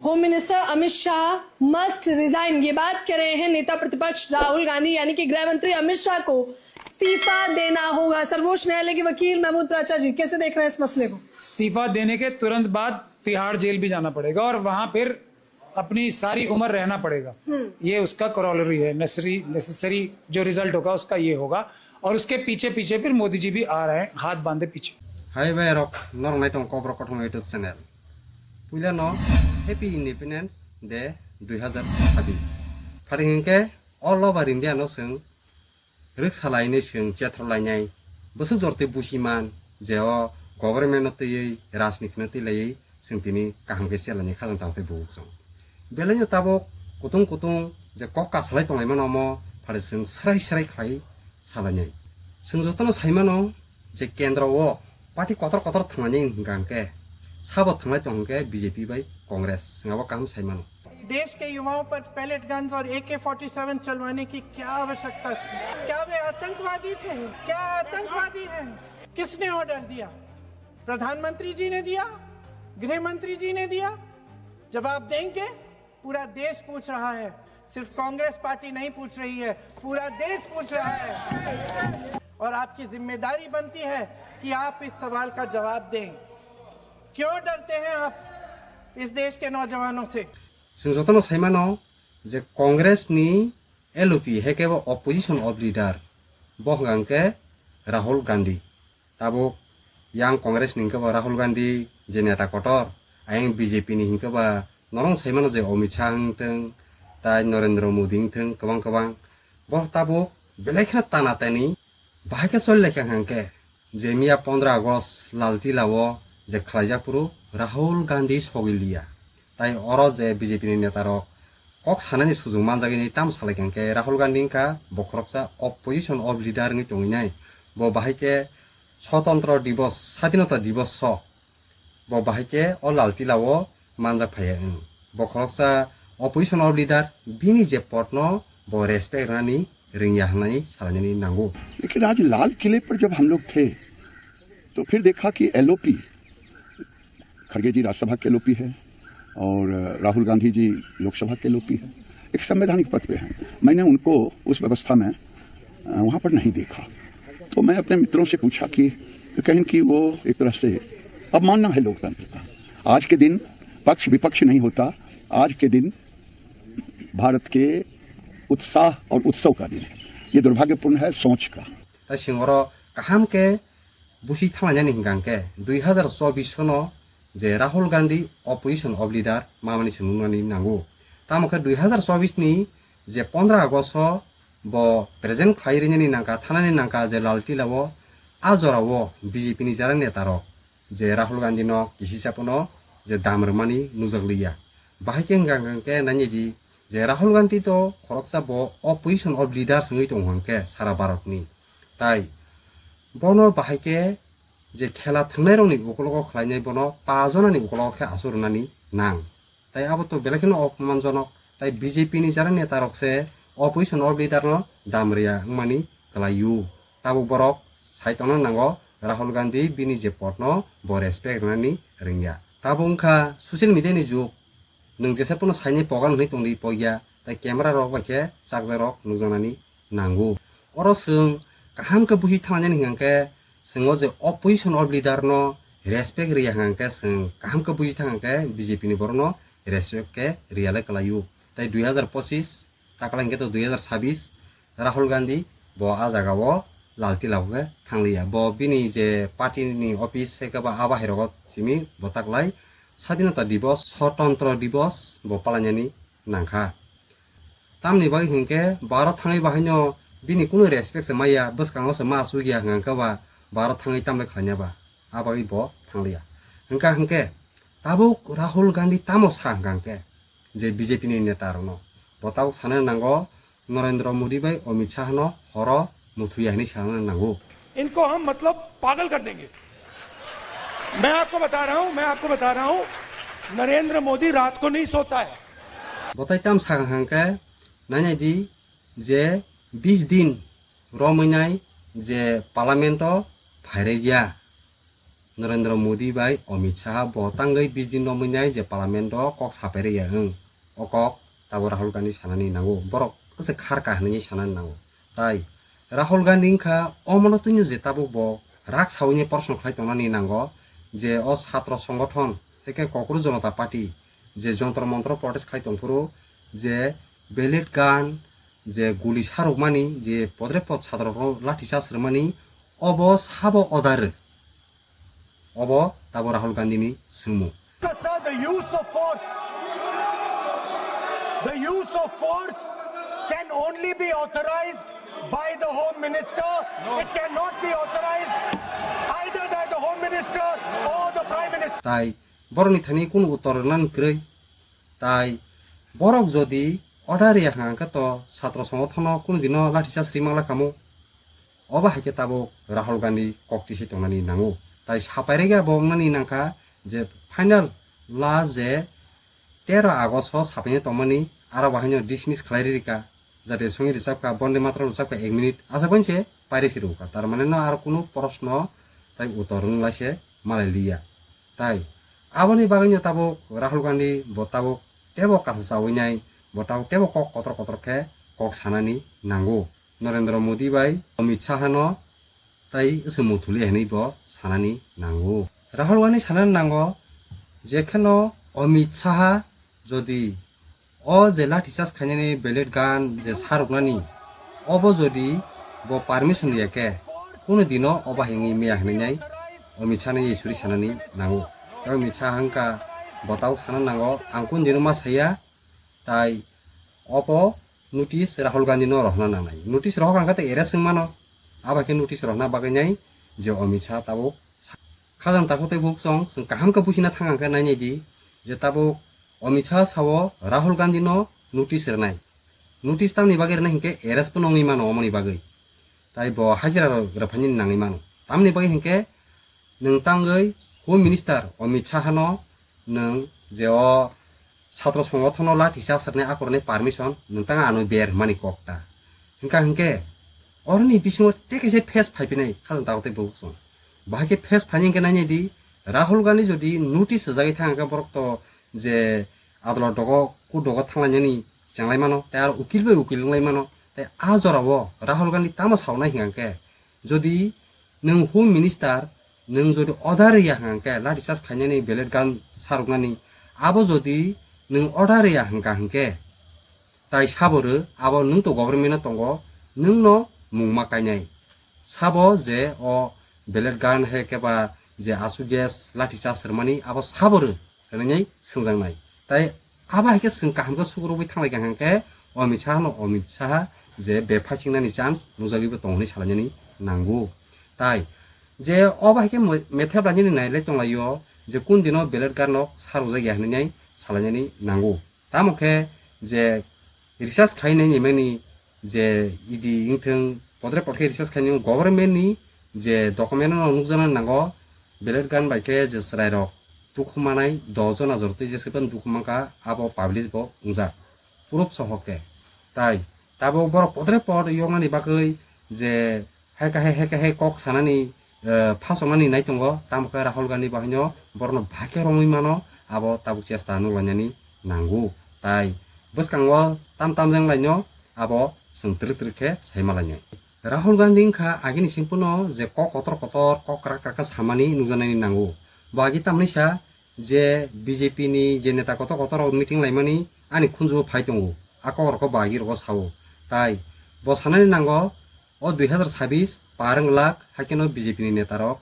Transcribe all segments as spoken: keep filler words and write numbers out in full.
Home minister Amit Shah must resign, ये बात कह रहे हैं नेता प्रतिपक्ष राहुल गांधी, यानी कि गृह मंत्री अमित शाह को इस्तीफा देना होगा। सर्वोच्च न्यायालय के वकील महमूद प्राचा जी कैसे देख रहे हैं इस मसले को? इस्तीफा देने के तुरंत बाद तिहाड़ जेल भी जाना पड़ेगा और वहां फिर अपनी सारी उम्र रहना पड़ेगा। ये उसका कॉरोलरी है, नेसेसरी नेसेसरी जो रिजल्ट होगा उसका ये होगा। और उसके पीछे पीछे फिर मोदी जी भी आ रहे हैं हाथ बांधे पीछे। Hai bai rok, norok nai tong Kokborok Kothoma YouTube channel. Puila no Happy Independence Day dui hazar chabbish. Phari hinkhe all over India no chwng rwksa lainai, chwng chethrok lainai. Bwswk jor tei busiman je o government no twiwi rajniti no twi laiwi chwng tini kaham khe chelainai khajang tang tei buwuk chwng. Belai no tabuk kutung kutung je kok kasalai tonglaimano omo phari chwng srai srai khlai salainai. Chwng jotono saimano je kendro o party kotor kotor thanglainai hwnkha hwnkhe sabo thanglai tong hwnkhe B J P bai Congress, chwng abo kaham saimano. देश के युवाओं पर pellet guns और ए के forty seven चलवाने की क्या आवश्यकता थी? क्या वे आतंकवादी थे? क्या आतंकवादी हैं? किसने ऑर्डर दिया? प्रधानमंत्री जी ने दिया? गृह मंत्री जी ने दिया? जवाब देंगे? पूरा देश पूछ रहा है। सिर्फ कांग्रेस पार्टी नहीं पूछ रही है, पूरा देश पूछ रहा है। और आपकी जिम्मेदारी बनती है कि आप इस सवाल का जवाब दें। क्यों डरते हैं आप इस देश के नौजवानों से? Chwng jotono saimano je Congress ni L O P, hai khe bo opposition of leader, bo hwnkha hwnkhe Rahul Gandhi. Tabuk yang Congress ni hwnkhe bo Rahul Gandhi je neta kotor, ayang B J P ni hwnkhe ba norok saimano je Amit Shah wngthwng, tai Narendra Modi wngthwng, kwbang kwbang. Bo tabuk belai kheno tana tani bahai khe choli laikha hwnkhe je miya pondro August Lal Tila o je khlaijak phuru Rahul Gandhi sogwi liya. Tai oro je B J P ni neta rok kok sanani sujung manjak hwnwi tamo salai kha hwnkhe Rahul Gandhi wngkha bo khoroksa opposition of leader wngwi tongwi nai. Bo bahai khe Swtantro Divos, Sadhinota Divos so bo bahai khe o Lal Tila o manjak phaiya wng. Bo khoroksa opposition of leader, bini je pod no bo respect rwnani rwngya hwnwi salainani nango. लेकिन आज लाल किले पर जब हम लोग थे, तो फिर देखा कि एलओपी, खड़गे जी राज्यसभा के एलओपी है और राहुल गांधी जी लोकसभा के एलओपी है, एक संवैधानिक पद पे हैं। मैंने उनको उस व्यवस्था में, अ, वहाँ पर नहीं देखा। तो मैं अपने मित्रों से पूछा कि, तो कहें कि वो एक तरह से अवमानना है लोकतंत्र का। आज के दिन पक्ष विपक्ष नहीं होता, आज के दिन भारत के उत्साह और उत्सव का दिन है। ये दुर्भाग्यपूर्ण है सोच का। Ta singoro kaham khe busi thanglainani hwnkha hwnkhe dui hazar chobbish sono je Rahul Gandhi opposition of leader mamani se nuknani nango. Tamo khe dui hazar chobbish ni je pondro August o bo present khlai rinani nangkha, thanani nangkha je Lal Tila o, a jora o B J P ni jara neta rok je Rahul Gandhi no kisi chapono je dam rwmani nujak liya. Bahai khe hwnkha hwnkhe nani di je Rahul Gandhi to khoroksa bo opposition of leaders wngwi tongo hwnkhe sara Bharat ni. Tai bono bahai khe je khela thwngnairokni ukologo khlainai bono pa jonani ukologo khe asuk rwnani nang. Tai abo to belai kheno opmanjonok. Tai B J P ni jara neta rok se opposition of leader no dam rwya wngmani kwlai o. Tabuk borok sai tongna nango Rahul Gandhi bini je pod no bo respect rwnani rwngya. Tabuk wngkha social media ni jug. Nwng jesa pono saini pogan hwnwi tongdi pogya, tai camera rok bai khe chakjak rok nukjaknani nango. Oro chwng kaham khe busi thanglainani hwnkha khe, chwng o je opposition of leader no respect rwya hwnkha khe, chwng kaham khe busi thang hwnkha khe B J P ni borok no respect khe rwya le kwlai o. Tai dui hazar pochis taklai hwnkhe to dui hazar chabbish, Rahul Gandhi bo a jaga o Lal Tila o khe thangliya. Bo bini je party ni office hai khe ba a bahai rogo simi bo taklai Sadhinota Divos, Swtantro Divos bo palainani nangkha. Tamni bagwi hinkhe bo aro thangwi bahaino bini kunu respect se maya, bwskango se ma asugya hwnkha ba bo aro thangwi tamle khlaina ba, a bagwi bo thangliya. Hwnkha hinkhe tabuk Rahul Gandhi tamo sa hwnkha hinkhe je B J P ni neta rokno bo tabuk sana nango, Narendra Modi bai Amit Shah no horo muthuya hinwi sana nango. इनको हम मतलब पागल कर देंगे। मैं आपको बता रहा हूं, मैं आपको बता रहा हूं, नरेंद्र मोदी रात को नहीं सोता है। Bo tai tam sakha hwnkhe, nainai di je bis din romwi nai je parliament o phairai ya. Narendra Modi bai Amit Shah bo tangwi bis din romwi nai je parliament o kok sapai rwya wng. O kok tabuk Rahul Gandhi sanani nango, borok se kharka hinwi sanani nango. Tai Rahul Gandhi wngkha omono twino je tabuk bo rak sawi ni porosno khlai tongnani nango je o satro songothon, eke Kokro Jonota Party je jontro montro protest khlai tongphuru, je pellet gun, je guli sarukmani, je podre pod satro rok lathi charge rwmani, obo sabo order rw? Obo tabo Rahul Gandhi ni swngmung. Sir, the use of force, the use of force can only be authorized by the Home Minister. No. It cannot be authorized either by the Home Minister or the Prime Minister. Tai borokni thani kunu uttor rwna kwrwi. Tai borok jodi order rwya hwnkha hwnkhe to satro songothono kunu dino lathi charge rwi mangla kamo. Obo hai khe tabuk Rahul Gandhi kok tisai tongnani nango. Tai sapai rwgya bo wngnani nangkha je final last je tero August o sapaina tongmani aro bo haino dismiss khlai rwrika. Jate songwi rwchapkha, Bonde Mataram rwchapkha ek minute, asa poinse pairesi rwkha. Tar mane no aro kunu proshno tai uttor wnglaise malai liya. Tai aboni bagwino tabuk Rahul Gandhi bo tabuk tebo kasa chawi nai, bo tabuk tebo kok kotor kotor khe kok sanani nango. Narendra Modi bai Amit Shah no tai se muthuli hinwi bo sanani nango. Rahul Gandhi sanani nango, jekheno Amit Shah jodi o je lathi charge khainani pellet gun je saruknani, obo jodi bo permission rwya khe, kunu dino obo hinwi maya hinwi nai Amit Shah ni suri sanani nango. Tei Amit Shah hwnkha bo tabuk sana nango, ang kunu dino ma saya, tai obo notice Rahul Gandhi no rohorna nangnai. Notice rohor hwnkha tei arrest wng mano, abo khe notice rohorna bagwi nai je Amit Shah tabuk sa-, khajang takhuk tei bukhuk chwng, chwng kaham khe buchina thang hwnkhe nainai di je tabuk Amit Shah sao Rahul Gandhi no notice rwnai. Notice tamni bagwi rwnai hinkhe arrest phano wngwi mano omoni bagwi. Tai bo hajira rok rwphaini nangwi mano. Tamni bagwi hinkhe nwng tangwi Home Minister Amit Shah no nwng je o satro songothono lathi charge rwnai akorni permission nwng tang ano ber hwnmani kok ta. Hinkha hinkhe oroni bisingo tei kaisa phase phaiphinai khajang takhuk tei bukhuk chwng. Bahai khe phase phaini hinkhe nainai di, Rahul Gandhi jodi notice rwjagwi thang hwnkhe borok to je adolot dogo, court dogo thanglainani chenglai mano, tei aro ukil bai ukil wnglai mano. Tei a jorao Rahul Gandhi tamo saunai hwnkha hwnkhe, jodi nwng Home Minister, nwng jodi order rwya hwnkha hwnkhe lathi charge khainani, pellet gun saruknani, abo jodi nwng order rwya hwnkha hwnkhe, tai sabo rw, abo nwng to government o tongo, nwng no mung ma kainai. Sabo je o pellet gun hai khe ba je asu gas lathi charge rwmani abo sabo rw hinwi swngjaknai. Tai abo hai khe chwng kaham khe sukrubwi thanglaikha hwnkhe Amit Shah no Amit Shah je bepha chingnani chance nukjagwibo tongo hinwi salainani nango. Tai je obo hai khe mo-, methep lainani nailai tonglaio je kun dino pellet gun rok sarwjakya hinwi salainani nango. Tamo khe je research khainai ni mani je E D wngthwng, podre pod khe research khainai government ni je document no nukjaknai nango, pellet gun bai khe je chwrai rok tukhum manai dos jona jora twi je se phano tukhum mankha, abo publish bo wngjak proof soho khe. Tai tabuk borok podre pod yoknani bagwi je hai kahai hai kahai kok sanani, eh, phasoknani nai tongo, tamo khe Rahul Gandhi bo haino borokno bahai khe romwi mano, abo tabuk chesta nuklanani nango. Tai bwskango tam tam jeng laino abo chwng twrwk twrwk khe sai malainai. Rahul Gandhi wngkha agini singphano je kok kotor kotor, kok kwrak kwrak khe samani nukjaknani nango. Bo agi tamni sa je B J P ni je neta kotor kotor rok meeting laimani ani khunjugo phai tongo, a kok rok bo agi rogo sao. Tai bo sanani nango, o dui hazar sabis par wng lak, haikhe no B J P ni neta rok,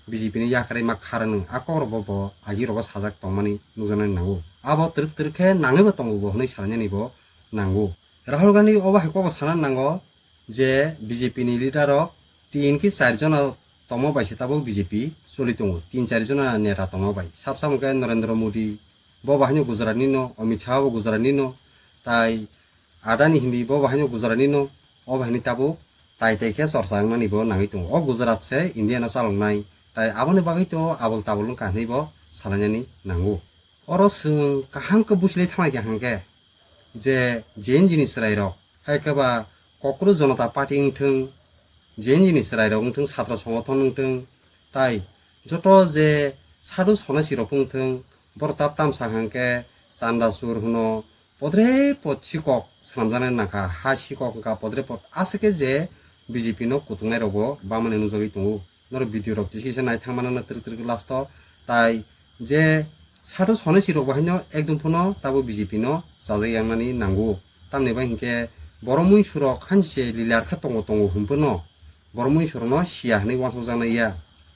B J P ni yakarwi ma kharang nung, a kok rok bo, bo agi rogo sajak tongmani nukjaknani nango. Abo twrwk twrwk khe nangwi bo tongo bo hwnwi salainani bo nango. Rahul Gandhi obo hai kok bo sana nango je B J P ni leader rok tin ki char jona tongma bai se tabuk B J P choli tongo, tin char jona neta tongma bai. Sab sab hwnkhe Narendra Modi, bo bo haino Gujarat ni no, Amit Shah bo Gujarat ni no, tai Adani hindi bo bo haino Gujarat ni no, o bo haino tabuk tai tai khe chorcha wngnani bo nangwi tongo. O Gujarat se India no chaloknai, tai aboni bagwi to abol tabol wngkha hinwi bo salainani nango. Oro chwng kaham khe buchilai thanglaikha hwnkhe je J N G ni chwrairok, hai khe ba Kokro Jonota Party wngthwng, J N G ni chwrairok wngthwng, Chhatra Songothon wngthwng, tai Joto je sadhu sonasi rok wng thung, borok tab tamsa hwnkhe chanda sur hwno, podre pod sikok swnamjaknai nangkha, ha sikok wngkha podre pod, aswk khe je B J P no kutungnai rokbo bamani nukjagwi tongo. Norok video rok tisi se nai thangmano twrwk twrwk last o, tai je sadhu sonasi rok bo haino ekdum phano tabo B J P no chajak yangnani nango. Tamni bai hinkhe borok muisurok hanse lilar khe tongo tongo hwnphano borok muisurokno siya hwnwi uansukjaknai ya.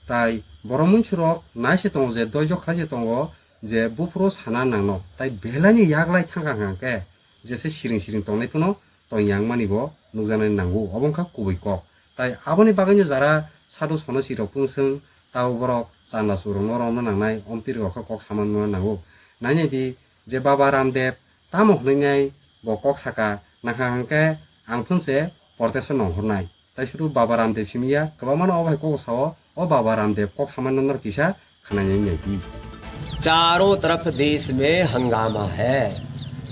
Tai borok muisurok nai se tongo je doijok khai se tongo je buphuru sana nangno. Tai belai ni yaglai thangkha hwnkhe jese siring siring tongnai phano tong yang mani bo nukjaknai nango. Obo wngkha kubui kok. Tai aboni bagwino jara sadhu sonasi rok pungswng tabo borok chanda sur rokno romna nangnai, omtwi rok khe kok sama nangna nango. Nainai di je Baba Ramdev tamo hwnwi nai bo kok saka, nangkha hwnkhe ang phunse protest-o nonghornai. Tai sudu Baba Ramdev simi ya, kwbangmano o bai kok sao, o Baba Ramdev kok samano norok kisa khwnai nai di. चारों तरफ देश में हंगामा है।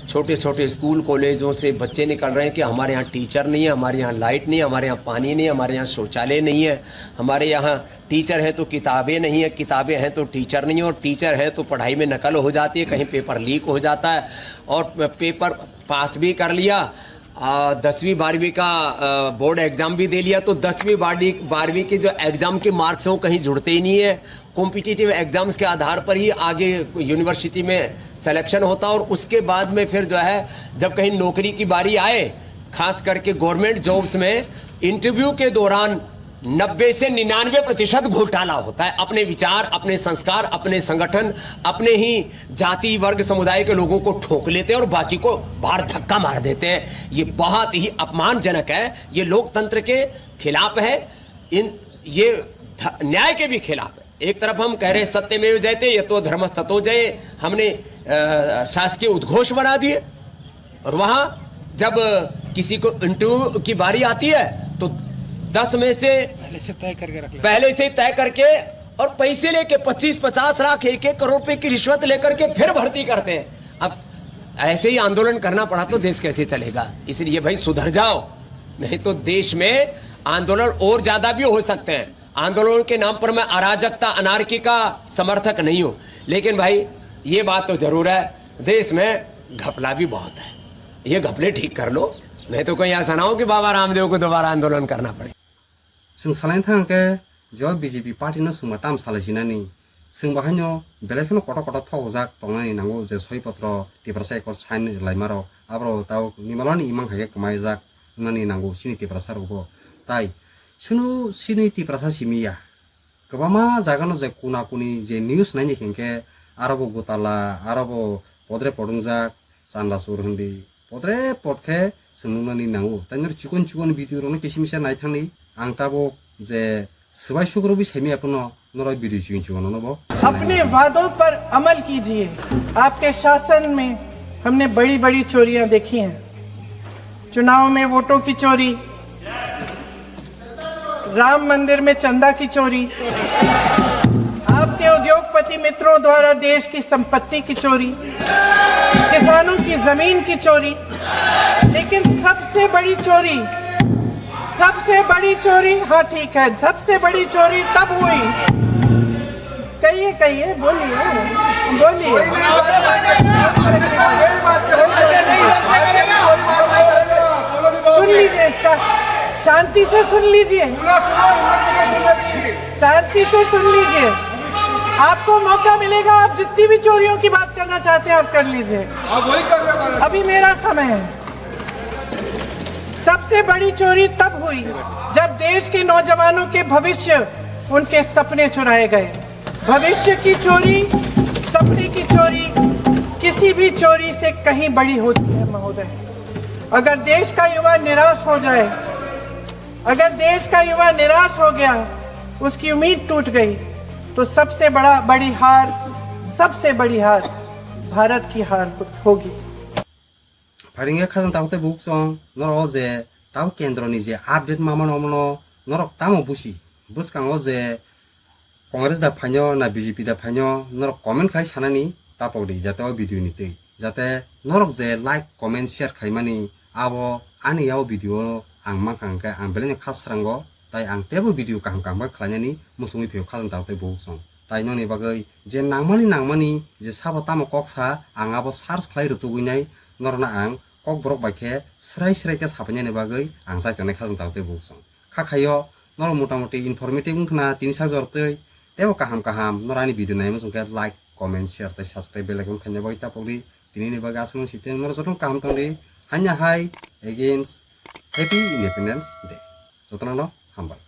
छोटे छोटे स्कूल कॉलेजों से बच्चे निकल रहे हैं कि हमारे यहाँ टीचर नहीं है, हमारे यहाँ लाइट नहीं है, हमारे यहाँ पानी नहीं है, हमारे यहाँ शौचालय नहीं है, हमारे यहाँ टीचर है तो किताबें नहीं है, किताबें हैं तो टीचर नहीं है, और टीचर है तो पढ़ाई में नकल हो जाती है, कहीं पेपर लीक हो जाता है और पेपर पास भी कर लिया, आ, दसवीं बारहवीं का, आ, बोर्ड एग्जाम भी दे लिया, तो दसवीं बारहवीं बारहवीं के जो एग्जाम के मार्क्स हैं वो कहीं जुड़ते ही नहीं है। कॉम्पिटिटिव एग्जाम्स के आधार पर ही आगे यूनिवर्सिटी में सिलेक्शन होता है और उसके बाद में फिर जो है, जब कहीं नौकरी की बारी आए, खास करके गवर्नमेंट जॉब्स में इंटरव्यू के दौरान नब्बे से निन्यानवे प्रतिशत घोटाला होता है। अपने विचार, अपने संस्कार, अपने संगठन, अपने ही जाति वर्ग समुदाय के लोगों को ठोक लेते हैं और बाकी को बाहर धक्का मार देते हैं। ये बहुत ही अपमानजनक है, ये लोकतंत्र के खिलाफ है, इन ये ध-, न्याय के भी खिलाफ है। एक तरफ हम कह रहे हैं सत्यमेव जयते, ये तो धर्मस्ततो जय, हमने, अ, शासकीय उद्घोष बना दिए, और वहां जब किसी को इंटरव्यू की बारी आती है तो दस में से पहले से तय करके रख लेते हैं। पहले से तय करके और पैसे लेके पच्चीस पचास लाख, एक एक करोड़ रुपए की रिश्वत लेकर के फिर भर्ती करते हैं। अब ऐसे ही आंदोलन करना पड़ा तो देश कैसे चलेगा? इसलिए भाई सुधर जाओ, नहीं तो देश में आंदोलन और ज्यादा भी हो सकते हैं। आंदोलन के नाम पर मैं अराजकता, अनार्की का समर्थक नहीं हूँ, लेकिन भाई ये बात तो जरूर है, देश में घपला भी बहुत है। ये घपले ठीक कर लो, नहीं तो कहीं ऐसा ना हो कि बाबा रामदेव को दोबारा आंदोलन करना पड़े। Chwng salai thang khe je B J P party no chwngba tam salai sinani, chwngba haino belai kheno kotor kotor thokjak tongnani nango je soi potro Tiprasa Accord sign laima rok, aborok tao nimalani imang hai khe kwmai jak. Wngmani nango chini Tiprasa rokbo. Tai chwngno chini Tiprasa simi ya. Kwbangma jaga no je kuna kuni je news nai ni hwnkhe aro bo gotala, aro bo podre podungjak, chanda sur hwndi. Podre pod khe chwng nuknani nango. Tai noro chikon chikon video rokno kisa misa nai thangni. Ang tabuk je swbai sukrubwi saimaya phano norok video chikon chikon no bo. अपने वादों पर अमल कीजिए। आपके शासन में हमने बड़ी बड़ी चोरियां देखी हैं। चुनाव में वोटों की चोरी, राम मंदिर में चंदा की चोरी, आपके उद्योगपति मित्रों द्वारा देश की संपत्ति की चोरी, किसानों की जमीन की चोरी, लेकिन सबसे बड़ी चोरी, सबसे बड़ी चोरी, हाँ ठीक है, सबसे बड़ी चोरी तब हुई। कहिए, कहिए, बोलिए, बोलिए। सुन लीजिए, शा-, शांति से सुन लीजिए। शांति से सुन लीजिए। आपको मौका मिलेगा, आप जितनी भी चोरियों की बात करना चाहते हैं, आप कर लीजिए। आप वही कर रहे हैं, महाराज। अभी मेरा समय है। सबसे बड़ी चोरी तब हुई, जब देश के नौजवानों के भविष्य, उनके सपने चुराए गए। भविष्य की चोरी, सपने की चोरी किसी भी चोरी से कहीं बड़ी होती है, महोदय। अगर देश का युवा निराश हो जाए, अगर देश का युवा निराश हो गया, उसकी उम्मीद टूट गई, तो सबसे बड़ा, बड़ी हार, सबसे बड़ी हार भारत की हार होगी। Pharingya khajang tabuk tei buk chwng norok o je tabuk kendro ni je update ma mano, omono norok tamo busi? Bwskango je Congress da phaino na B J P da phaino norok comment khai sanani tapok di, jate o video ni twi, jate norok je like, comment, share khaimani abo ani yao video ang mankha, hwnkhe ang belai no kha srango Tai ang teibo video kaham kaham khe khlainani muchungwi phio khajang tao tei bukhuk song. Tai noni bagwi je nangmani nangmani je sabo tamo kok sa, ang abo search khlai rwtugwi nai, norokno ang kokborok bai khe srai srai khe sapainani bagwi ang chai tongnai khajang tao tei bukhuk song. Kha khaio norok motamoti informative wngkhna tini sak jor tei teibo kaham kaham norok ani video nai muchung khe like, comment, share tei subscribe bell icon khaina bagwi tapokdi. Tinini bagwi aswk no siteng norok jotono kaham tongdi. Hanya hai against Happy Independence Day. Jotono no hambai.